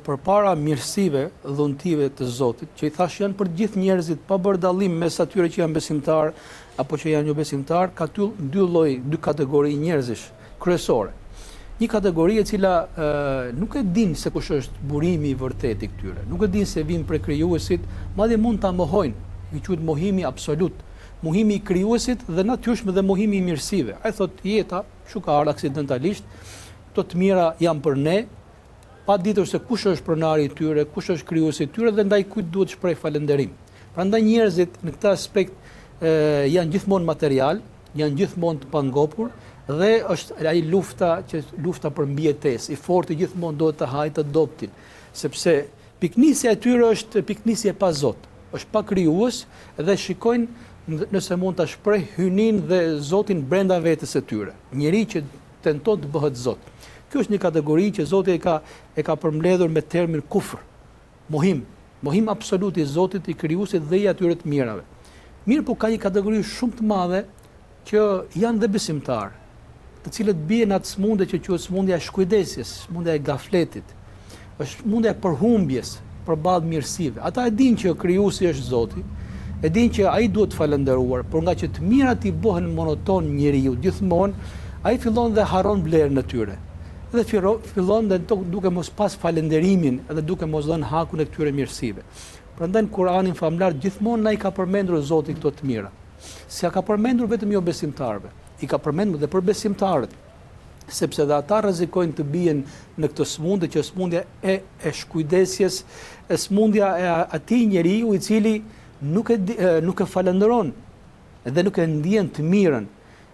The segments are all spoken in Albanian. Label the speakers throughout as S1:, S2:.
S1: Përpara mirësive, dhuntive të Zotit, që i thashë janë për të gjithë njerëzit, pa bërë dallim mes atyre që janë besimtarë apo që janë jobesimtarë, ka dy, dy lloj, dy kategori njerëzish kryesore. Një kategori e cila e, nuk e din se kush është burimi i vërtetë i këtyre, nuk e din se vijnë prej krijuesit, madje mund ta mohojnë, i quhet mohimi absolut, mohimi i krijuesit dhe natyrshëm dhe mohimi i mirësive. Ai thotë jeta, kështu ka ardhur aksidentalisht, këto të mira janë për ne, pa ditur se kush është pronari i tyre, kush është krijuesi i tyre dhe ndaj kujt duhet të shpreh falënderim. Prandaj njerëzit në këtë aspekt e, janë gjithmonë material, janë gjithmonë të pangopur dhe është ai lufta që lufta për mbijetesë, i forti gjithmonë duhet të hajë të dobtin, sepse pikënisja e tyre është pikënisje pa Zot, është pa krijues dhe shikojnë nëse mund ta shpreh hyjninë dhe Zotin brenda vetes së tyre. Njeri që tenton të bëhet Zot. Kjo është një kategori që Zoti e ka e ka përmbledhur me termin kufr, mohim, mohim absolut i Zotit, i krijuesit dhe i atyre të mirave. Mirëpo ka një kategori shumë të madhe që janë dhe besimtarë, të cilët bien në atë sëmundje që quhet sëmundja e shkujdesjes, sëmundja e gafletit, është sëmundja e përhumbjes përballë mirësive. Ata e dinë që krijuesi është Zoti, e dinë që ai duhet të falënderuar, por nga që të mirat i bëhen monoton njeriut gjithmonë, ai fillon dhe harron vlerën e tyre. Dhe fillon dhe duke mos pas falënderimin dhe duke mos dhënë hakun e këtyre mirësive. Prandaj në Kur'anin famëlartë gjithmonë na i ka përmendur Zoti këto të mira. S'ia ka përmendur vetëm jobesimtarëve, i ka përmendur dhe për besimtarët. sepse dhe ata rrezikojnë të bien në këtë sëmundje që është sëmundja e e shkujdesjes, e sëmundja e atij njeriu i cili nuk e nuk e falënderon dhe nuk e ndien të mirën.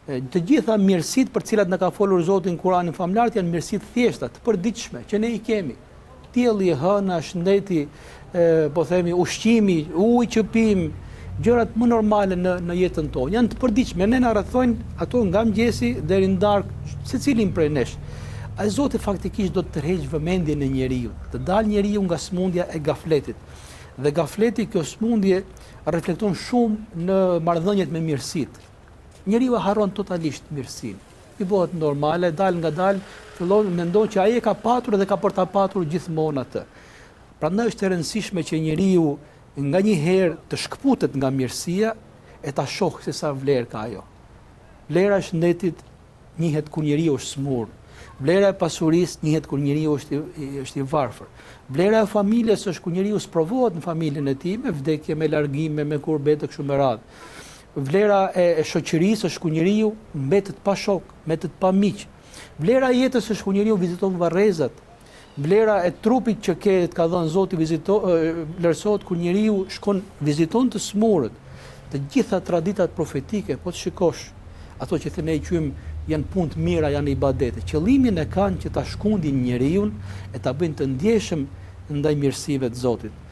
S1: Të gjitha mirësitë për të cilat na ka folur Zoti në Kur'anin famëlartë janë mirësi të thjeshta, të përditshme, që ne i kemi. Dielli, hëna, shëndeti, po themi ushqimi, uji që pimë, gjërat më normale në në jetën tonë janë të përditshme. Ne na rrethojnë ato nga mëngjesi deri në darkë, secilin prej nesh. Ai Zoti faktikisht do të tërheqë vëmendjen e njeriut, të dalë njeriu nga sëmundja e gafletit. Dhe gafleti kjo sëmundje reflekton shumë në marrëdhëniet me mirësitë. Njeriu e harron totalisht mirësinë. I bëhet normale, dalëngadalë, fillon mendon që ai e ka patur dhe ka për ta patur gjithmonë atë. Prandaj është e rëndësishme që njeriu nganjëherë të shkëputet nga mirësia e ta shohë se sa vlerë ka ajo. Vlera e shëndetit njihet kur njeriu është smur. Vlera e pasurisë njihet kur njeriu është i, është i varfër. Vlera e familjes është kur njeriu sprovohet në familjen e tij me vdekje, me largime, me kurbet e kështu me radhë. Vlera e, e shoqërisë është kur njeriu mbetet pa shok, mbetet pa miq. Vlera e jetës është kur njeriu viziton varrezat. Vlera e trupit që ke të ka dhënë Zoti vizito vlerësohet kur njeriu shkon viziton të smurët. Të gjitha traditat profetike, po të shikosh, ato që ne i quajmë janë punë të mira, janë ibadete. Qëllimin e kanë që ta shkundin njeriun e ta bëjnë të ndjeshëm ndaj mirësive të Zotit.